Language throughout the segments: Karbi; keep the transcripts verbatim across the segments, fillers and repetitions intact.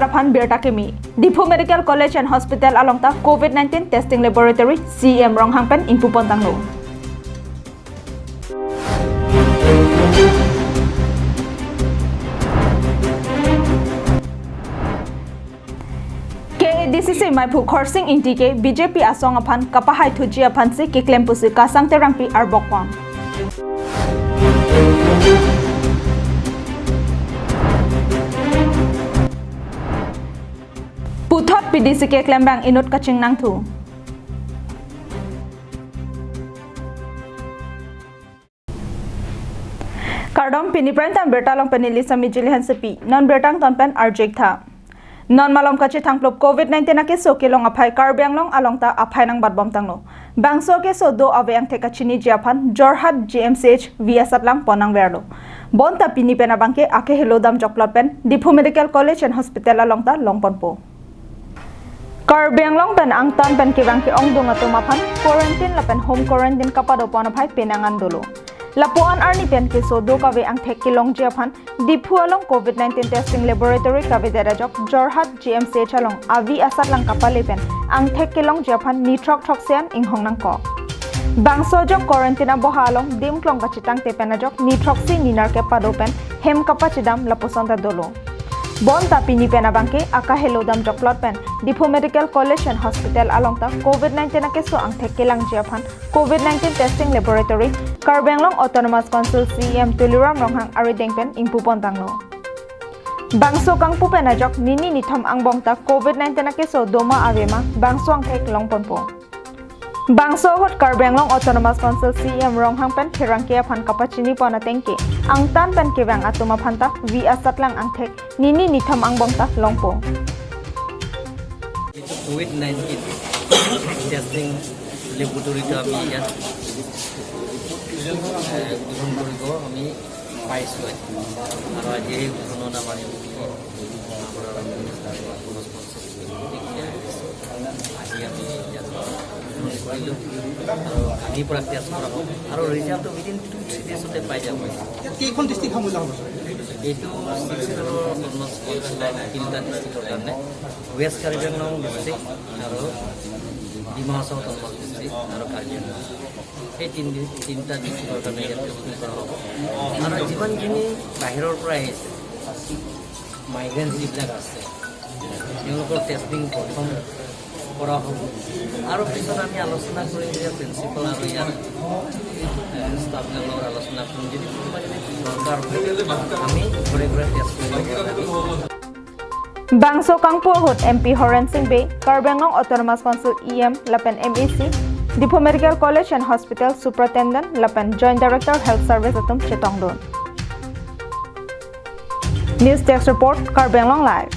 aphan birta kimi. Diphu Medical College and Hospital along ta COVID nineteen testing laboratory C E M Ronghang pen ingpupon tanglo. K A D C C maiphu Khorsing Ingti ke B J P asong aphan kapahaithuji aphansi keklem pusi Kasang Terangpi arbokpon. Puthot P D C keklem abang inut kachingnangthu. Kardom, pini prime time birta along pen neli Sami Jili Hansepi. Non birta angton pen arju-ik tha. Non malom kachethangplup COVID nineteen akeso kelong aphai Karbi Anglong along ta aphai nangbatbom tanglo. Bangso akeso do ave angthek kachiniji aphan Jorhat G M C H V asatlang pon nangverlo. Bonta pini pen abangke akehelo damjokplot pen Diphu Medical College and Hospital along ta longponpo. Karbi Anglong pen angtan pen kevang ke-ongdung atum aphan quarantine lapen home quarantine kapadopon aphai penang an dolo. Lapuan arni pen keso do kave angthek kelongji aphan Diphu along COVID nineteen testing laboratory kavedet ajok Jorhat G M C H along avi asatlang kapale pen angthek kelongji aphan ni throk throksi an inghong nangkok. Bangso ajok quarantine aboha along dimklong kachetangte pen ajok ni throksi ni nerkep pado pen hem kapachedam lapuson ta dolo. Bonta pini pen abangke akehelo damjokplot pen Diphu Medical College and Hospital along ta COVID nineteen akeso angthek kelangji aphan COVID nineteen testing laboratory Karbi Anglong Autonomous Council C E M Tuliram Ronghang arideng pen ingpupon tanglo. Bangso kangpu pen ajok nini nithom angbong ta COVID nineteen akeso doma avema bangso angthek longponpo. Bangso ahut Karbi Anglong Autonomous Council C E M Ronghang pen pherangke aphan kapachinipon atengke angtan pen kevang atum aphan ta vi asatlang angthek nini nithom angbong ta longpo. COVID nineteen testing laboratory টো আমি ইয়াত, এ, উদ্বোধন কৰিব আমি পাইছোঁ আজি। আৰু আজি এই উদ্বোধনত আমাৰ ইয়াত আপোনাৰ আজি আমি ইয়াত উদ্বোধন কৰিলোঁ। আৰু কালিৰ পৰা টেষ্ট কৰা হ'ব। আৰু ৰিজাল্টটো উইদিন টু থ্ৰী ডেইজতে পাই যাব। ইয়াত কেইখন ডিষ্ট্ৰিক্ট সামৰি লোৱা হ'ব, ছাৰ? এইটো ছিক্স জেলাৰ অট'নমাছ কাউন্সিলৰ তিনিটা ডিষ্ট্ৰিক্টৰ কাৰণে, ৱেষ্ট কাৰ্বি আংলং ডিষ্ট্ৰিক্ট আৰু ডিমা হাছাও অট'নমাছ ডিষ্ট্ৰিক্ট আৰু কাৰ্বি আংলং। এই তিনিদিন, তিনিটা ডিষ্ট্ৰিক্টৰ কাৰণে ইয়াত টেষ্টিং কৰা হ'ব। আৰু যিমানখিনি বাহিৰৰ পৰা আহিছে, মাইগ্ৰেণ্ট যিবিলাক আছে, তেওঁলোকৰ টেষ্টিং প্ৰথম কৰা হ'ব। আৰু পিছত আমি আলোচনা কৰিম যে প্ৰিন্সিপাল আৰু ইয়াত, এ, ষ্টাফবিলাকৰ লগত আলোচনা কৰিম। যদি কোনোবা যদি দৰকাৰ হয়, আমি ঘৰে ঘৰে টেষ্ট কৰিব পাৰিম। Bangso kangpu ahut M P Horen Sing Bey, Karbi Anglong Autonomous Council E M lapen M A C, Diphu Medical College and Hospital Superintendent lapen Joint Director Health Service atum chetongdun. News Desk Report, Karbi Anglong Live.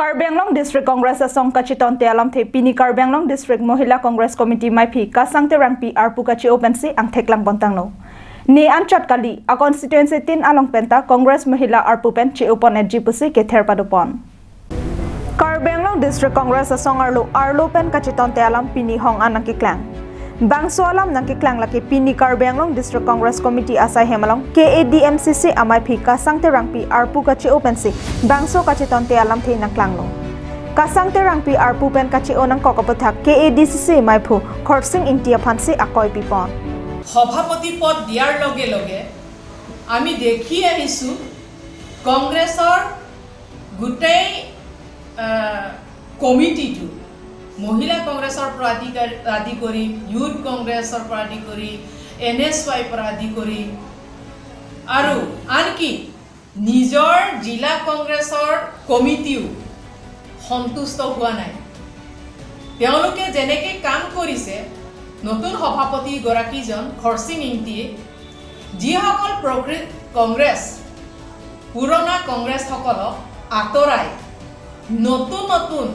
Karbi Anglong District Congress asong kachetonte alamthe pini Karbi Anglong District Mohila Congress Committee maiphi Kasang Terangpi arpu kache-o pensi angthek langbom tanglo. Ne anchot kali a constituency tin along penta Congress Mohila arpu pen che-o pon-etji pusi kether padopon. Karbi Anglong District Congress asong arlo arlo pen kachetonte alam pini hong an nangkeklang. Bangso alam nangkeklang lake pini Karbi Anglong District Congress Committee asai hem along K A D M C C amaiphi Kasang Terangpi arpu kache-o pensi bangso kachetonte alamthe nangklanglo. Kasang Terangpi arpu pen kache-o nangkok aputhak K A D C C maiphu Khorsing Ingti aphansi akoi pipon. সভাপতি পদ দিয়াৰ লগে লগে আমি দেখি আহিছোঁ কংগ্ৰেছৰ গোটেই, আহ, কমিটিটো, মহিলা কংগ্ৰেছৰ পৰা আদি কাৰ-, আদি কৰি, ইউথ কংগ্ৰেছৰ পৰা আদি কৰি, এন এছ ৱাইৰ পৰা আদি কৰি আৰু আনকি নিজৰ জিলা কংগ্ৰেছৰ কমিটিও সন্তুষ্ট হোৱা নাই। তেওঁলোকে যেনেকে কাম কৰিছে, নতুন সভাপতিগৰাকীজন খৰচিং ইংতিয়ে যিসকল প্ৰকৃত কংগ্ৰেছ, পুৰণা কংগ্ৰেছসকলক আঁতৰাই নতুন নতুন,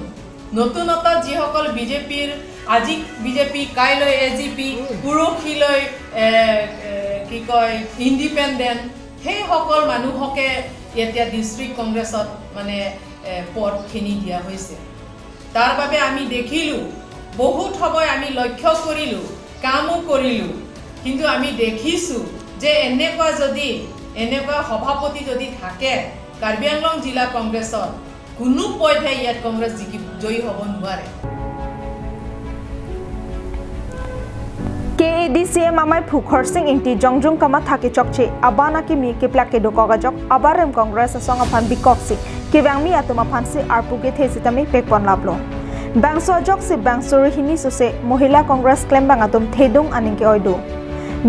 নতুনত্ব যিসকল বিজেপিৰ, আজি বিজেপি, কাইলৈ এ জি পি, পৰহিলৈ, এ, এ, কি কয়, ইণ্ডিপেণ্ডেণ্ট, সেইসকল মানুহকে এতিয়া ডিষ্ট্ৰিক্ট কংগ্ৰেছত মানে, এ, পদখিনি দিয়া হৈছে। তাৰ বাবে আমি দেখিলোঁ, বহুত সময় আমি লক্ষ্য কৰিলোঁ, কামো কৰিলোঁ, কিন্তু আমি দেখিছো যে এনেকুৱা যদি, এনেকুৱা সভাপতি যদি থাকে কাৰ্বি আংলং জিলা কংগ্ৰেছৰ, কোনো পধ্যে ইয়াত কংগ্ৰেছ জিকি, জয়ী হ'ব নোৱাৰে। K A D C M amaiphu Khorsing Engti jongjung kamatha kechokche, aban akimi keplak kedokok ajok, abarem Congress asong aphan bikoksi, kevangmi atum aphansi arpu kethe sitame pekpon laplo. Bangso ajoksi bangso rihini sose Mohila Congress klembang atum thedung aning ke-oi do.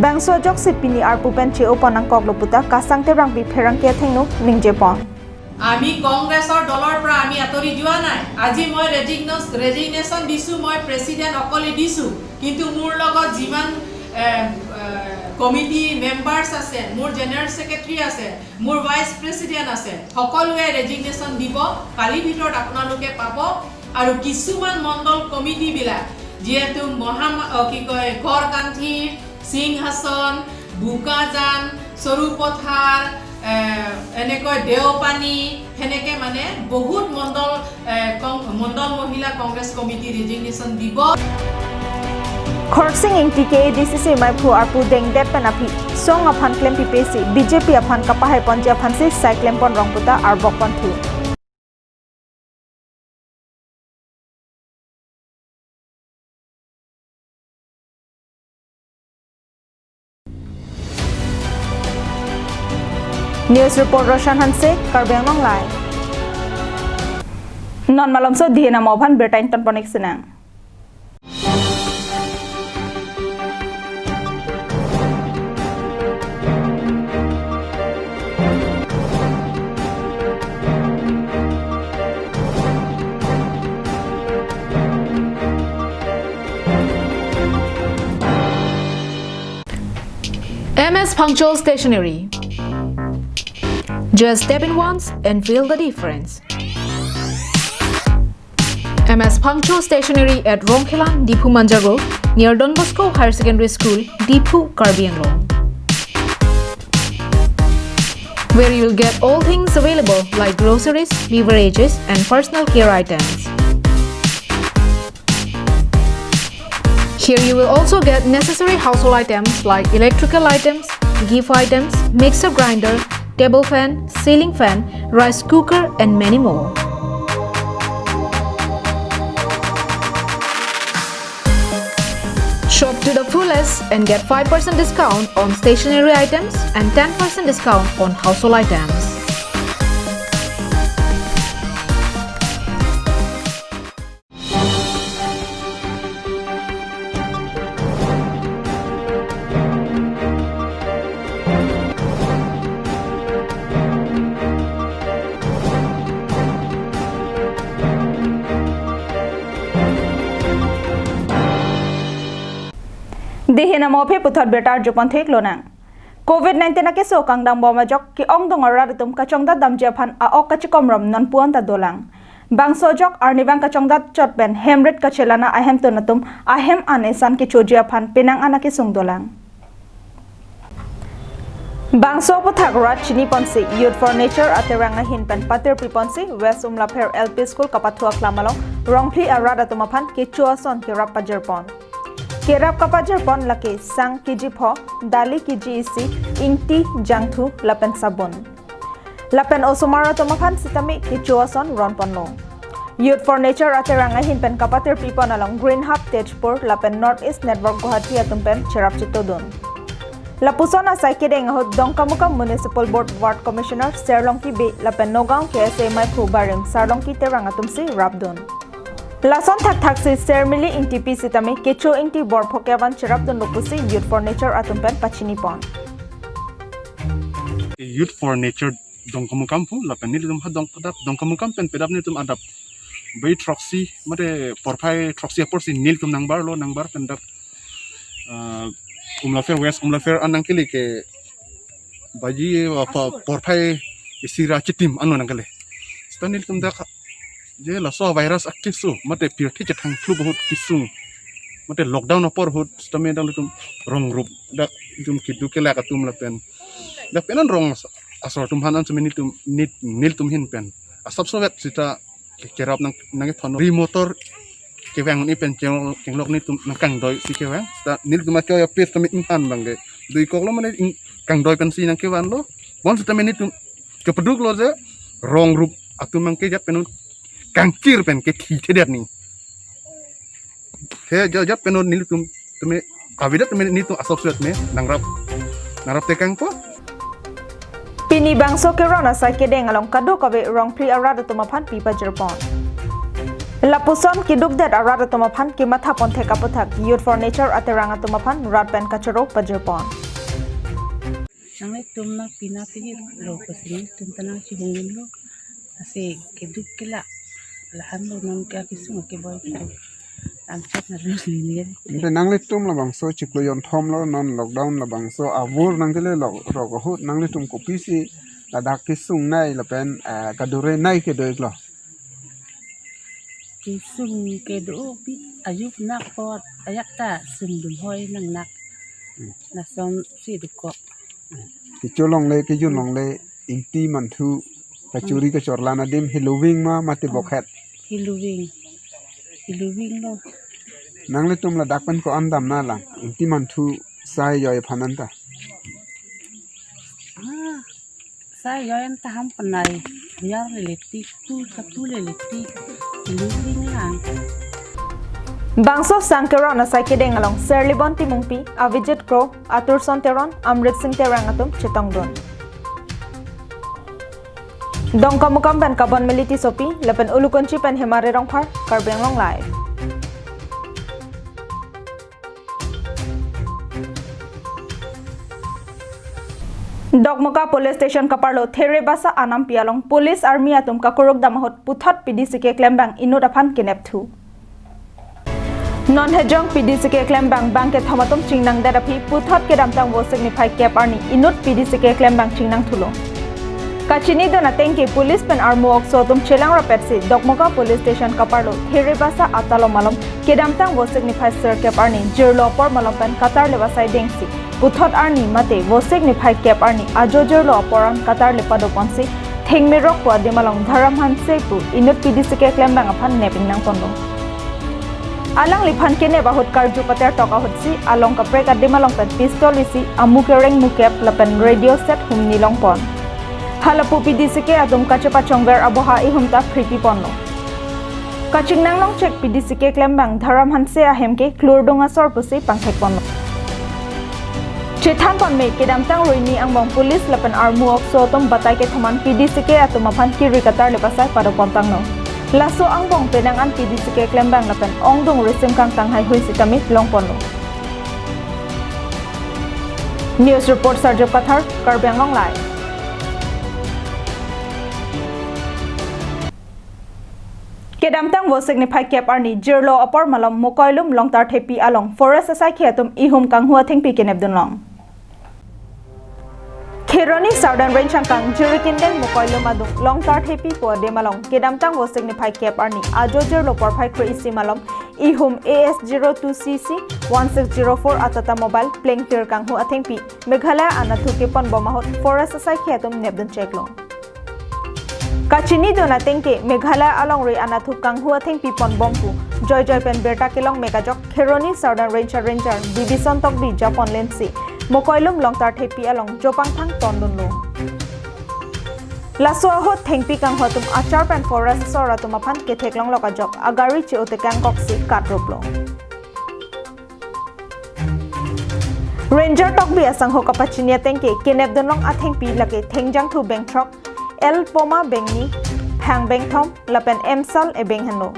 Bangso ajoksi pini arpu pen che-opon nangkoklo puta Kasang Terangpi pherangke athengno ningjepon. আমি কংগ্ৰেছৰ দলৰ পৰা আমি আঁতৰি যোৱা নাই। আজি মই ৰেজিগনেছ-, ৰেজিগনেশ্যন দিছো, মই প্ৰেচিডেণ্ট অকলে দিছো, কিন্তু মোৰ লগত যিমান, এ, এ, কমিটি মেম্বাৰ্ছ আছে, মোৰ জেনেৰেল ছেক্ৰেটাৰী আছে, মোৰ ভাইচ প্ৰেচিডেণ্ট আছে, সকলোৱে ৰেজিগনেশ্যন দিব। কালিৰ ভিতৰত আপোনালোকে পাব। আৰু কিছুমান মণ্ডল কমিটিবিলাক যিহেতু মহামা-, অ, কি কয়, গড়কান্থি, সিংহাচন, বোকাজান, সৰুপথাৰ, এ, এনেকৈ দেওপানী, সেনেকে মানে বহুত মণ্ডল, এ, কং-, মণ্ডল মহিলা কংগ্ৰেছ কমিটি ৰেজিগনেশ্যন দিব। Khorsing Engti K A D C C amaiphu arpu dengdet pen aphi song aphan klempipesi B J P aphan kapahaiponji aphansi sai klempon rong puta arbokponthu. News report Roshan Hanse, Karbi Anglong Live. Non malomso dihe namo aphan birta ingtonpon-ik sinang. M S Phangcho Stationery. Just step in once and feel the difference. M S Phangcho Stationery at Rongkhelan, Diphu Manja Road, near Don Bosco Higher Secondary School, Diphu, Karbi Anglong. Where you'll get all things available like groceries, beverages, and personal care items. Here you will also get necessary household items like electrical items, gift items, mixer grinder, table fan, ceiling fan, rice cooker, and many more. Shop to the fullest and get five percent discount on stationery items and ten percent discount on household items. Dihe namo aphi puthot birta arjupon theklonang. Covid nineteen akeso kangdang bom ajok ke-ongdung arat atum kachongdat damji aphan a-ok kachikomrom non puan ta dolang. Bangso ajok arnivang kachongdat chot pen hemrit kachelang ahemtun atum ahem an esan kechoji aphan penang an akesung dolang. Bangso aputhak rat chiniponsi Youth for Nature aterang ahin pen patirpiponsi West Umlapher L P School kapathu aklam along Rongphli arat atum aphan kecho ason kerap pajirpon. Kerap kapajirpon lake sang kg pho, dali kg isi, ingti, jangthu lapen sabun. Lapen osomar atum aphan sitame kecho ason ronponlo. Youth for Nature aterang ahin pen kapatirpipon along Green Hub Tezpur lapen North East Network Guwahati atum pen cherap chetodun. Lapuson asai kedeng ahut Dongkamukam Municipal Board Ward Commissioner Serlongki Bey lapen Nagaon K S A amaiphu barim Sarlongki Terang atumsi rapdun. Lason thakthaksi Sermili Ingtipi sitame kecho ingti bor pho kevan cherapdunlo pusi Youth for Nature atum pen pachinipon. Youth for Nature Dongkamukam pu lapen nelitum ha Dongkadak, Dongkamukam pen pedap nelitum adap bai throksi, mate porphai throksi aporsi nelitum nangbarlo, nangbar pen dak, ah, Umlapher West, Umlapher an nangkele ke baji, ah, pa-, porphai isi ra chitim anlo nangkele. Seta nelitum dak je laso virus active so, mate pirthe chethang thlu bahut kesung. Mate lockdown apor ahut sitame dak nelitum rong rup dak itum kedo kelak atum lapen dak penan rong as-, asor atum aphan an sitame nelitum, nel-, nelitum ahin pen asap sovet seta ke-, kerap nang, nangkethon ri motor kevang un-e pen chenglok, chenglok nelitum nangkangdoi si kevang. Ta nelitum achoi a-piece tame inghan abang ke dui koklo mane ing-, kangdoi pensi nangkevanlo. Bonsitame nelitum kepaduklo je rong rup atum abang ke jat pen un kangchir pen kethi thedet ni. He jat, jat pen un nelitum tame avedet tame nelitum asok suet me nangrap, nangrap tekangpo. Pini bangso Keron asai kedeng along kadokave rongphli arat atum aphan pi pajirpon. Lapuson kedukdet arat atum aphan kematha ponthek aputhak Youth for Nature aterang atum aphan rat pen kachoro pajirpon. Nanglitum nangpi nangpijirlo pusi nelitum ta nangchihungjinlo. Lasi keduk ke la, lahenlo non ke akesung akeboi kedo. Lamchot na lo lili. Ante nanglitum labangso chiklo jonthomlo non lockdown labangso avur nangkele lo, rok ahut nanglitum kopisi ladak kesungnei lapen, eh, kadurenei kedo-iklo? Kesung kedo-o pi, ajuk nak apot ajak ta sungdun hoi nangnak. Hmm. Lasonsi dokok. Kecho longle, kejun longle, ingti manthu, kachuri kachorlan adim heloving ma mate bokhet? Heloving. Helovinglo. Nanglitum ladak pen ko-an damnanglang, ingti manthu sai joi aphan anta? Ah, sai joi anta ham penai. Biar leletik, tu katu leletik. Helovinglang. Bangso sang Keron asai kedeng along Serlibon Timungpi, Avijit Kro, Aturson Teron, Amrit Sing Terang atum chetongdun. Dongkamukam pen Kabon Meli Tissopi, lapen Ulukunchi pen Hemare Rongphar, Karbi Anglong Live. Dokmoka Police Station kaparlo Therebasa anampi along Police Army atum kakuruk dam ahut puthot P D C K keklem abang inut aphan kenep thu. Non hejong P D C K keklem abang bangkethom atum chingnangdet aphi puthot kedamtang Vosik niphai kep arni inut P D C K keklem abang chingnangthulo. Kachinidun ateng ke police pen armu okso atum chelang rapetsi Dokmoka Police Station kaparlo Therebasa atalom along kedamtang Vosik niphai sirkep arni jirlo apor malom pen katarlip asai dengsi puthot arni mate Vosik niphai kep arni ajo jirlo apor an katarlip padoponsi Thengmirok pu adim along Dharam Hanse pu inut P D C K keklem abang aphan nep ingnangponlo. Alangliphan kenep ahut karju patertok ahutsi along kaprek adim along pen pistol isi, amu kereng mukep lapen radio set humni longpon. Halapu P D C K atum kachepachongver aboha ihum ta phripiponlo. Kachingnanglongchek P D C K keklem abang Dharam Hanse ahem ke klurdung asor pusi pangthekponlo. Chethanpon me kedamtang ruini angbong police lapen armu okso atum batai kethom an P D C K atum aphan kiri katarlip asai padopontanglo. Laso angbong penang an P D C K keklem abang lapen ongdung risim kangtang haihui sitame longponlo. News report Sarjap Kathar, Karbi Anglong Live. Kedamtang Vosik niphai kep arni jirlo apor malom Mokoilum Longtarthepi along forest asaikhi atum ihum kanghu athengpi kenepdunlong. Kheroni Southern Range angkang Jirikindeng Mokoilum adung Longtarthepi pu adim along kedamtang Vosik niphai kep arni ajo jirlo porphai kre-isi malom ihum A S zero two C C one six zero four a Tata Mobile plengtir kanghu athengpi Meghalaya anatthu keponbom ahut forest asaikhi atum nepduncheklo. Kachinidun ateng ke Meghalaya alongri anatthu kanghu athengpi ponbom pu joijoi pen birta kelong mek ajok Kheroni Southern Range a Ranger Bibison Tokbi japonlensi Mokoilum Longtarthepi along jopangthang tondunlo. Laso ahut thengpi kanghu atum achar pen forest asor atum aphan ketheklonglok ajok agari che-o tekangkokse katruplo. Ranger Tokbi asangho kapachini ateng ke kenepdunlong athengpi lake thengjangthu bengthrok, elpoma bengni, phang bengthom lapen emsal ebeng henlo.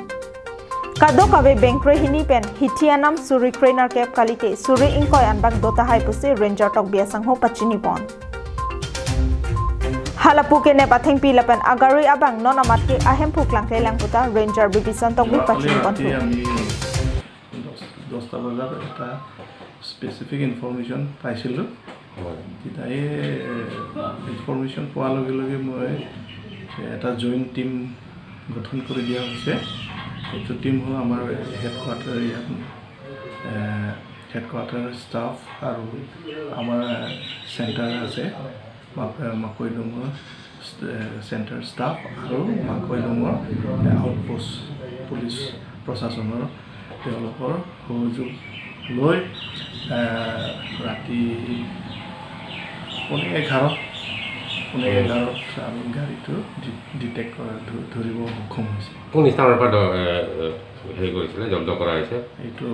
Kadokave bengkre hini pen hithi anam suri krenerkep kalite suri ingkoi anbak dotahai pusi Ranger Tokbi asangho pachinipon. Halapu kenep athengpi lapen agari abang non amat ke ahemphu klangklelang puta Ranger Bibison Tokbi pachiniponthu. দহ, দহটা বজাত এটা specific information পাইছিলোঁ। হয়। তেতিয়া এই ইনফৰমেশ্যন পোৱাৰ লগে লগে মই এটা জইণ্ট টিম গঠন কৰি দিয়া হৈছে। এইটো টিম হ'ল আমাৰ হেডকোৱাৰ্টাৰ ইয়াত, এ, হেডকোৱাৰ্টাৰ ষ্টাফ আৰু আমাৰ চেণ্টাৰ আছে, মাক-, মাকৈডুঙৰ ষ্টে-, চেণ্টাৰ ষ্টাফ আৰু মাকৈডুঙৰ আউটপোষ্ট পুলিচ প্ৰশাসনৰ তেওঁলোকৰ সহযোগ লৈ, আহ, ৰাতি পৌনে এঘাৰ, পৌনে হয়। এঘাৰত আমি গাড়ীটো ডি-, ডিটেক্ট কৰা, ধ-, ধৰিব সক্ষম হৈছে। কোন স্থানৰ পৰা দ-, এ, এ, হেৰি কৰিছিলে, জব্দ কৰা হৈছে? এইটো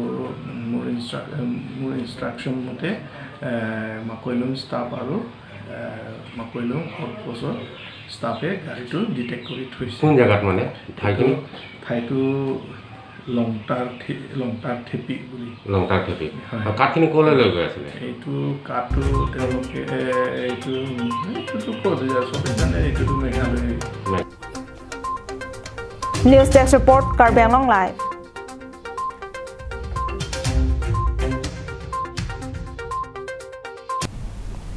মোৰ ইনষ্ট্ৰাক-, মোৰ ইনষ্ট্ৰাকশ্যন মতে, এ, মাকৈলুং ষ্টাফ আৰু, এ, মাকৈলুং আউটপোষ্টৰ ষ্টাফে গাড়ীটো ডিটেক্ট কৰি থৈছে। কোন জেগাত মানে? ঠাইখিনি? এইটো ঠাইটো লংটাৰ থে-, লংটাৰ থেপি বুলি। লংটাৰ থেপি। হয়। আৰু কাঠখিনি ক'লৈ লৈ গৈ আছিলে? এইটো কাঠটো তেওঁলোকে, এ, এইটো, এইটোতো ক'ত যায়? চবেই জানে, এইটোতো মেঘালয়। মেঘ- News Desk Report, Karbi Anglong Live.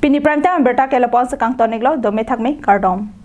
Pini prime time abirta ke lapu-an si kangton-iklo, dome thakme, kardom.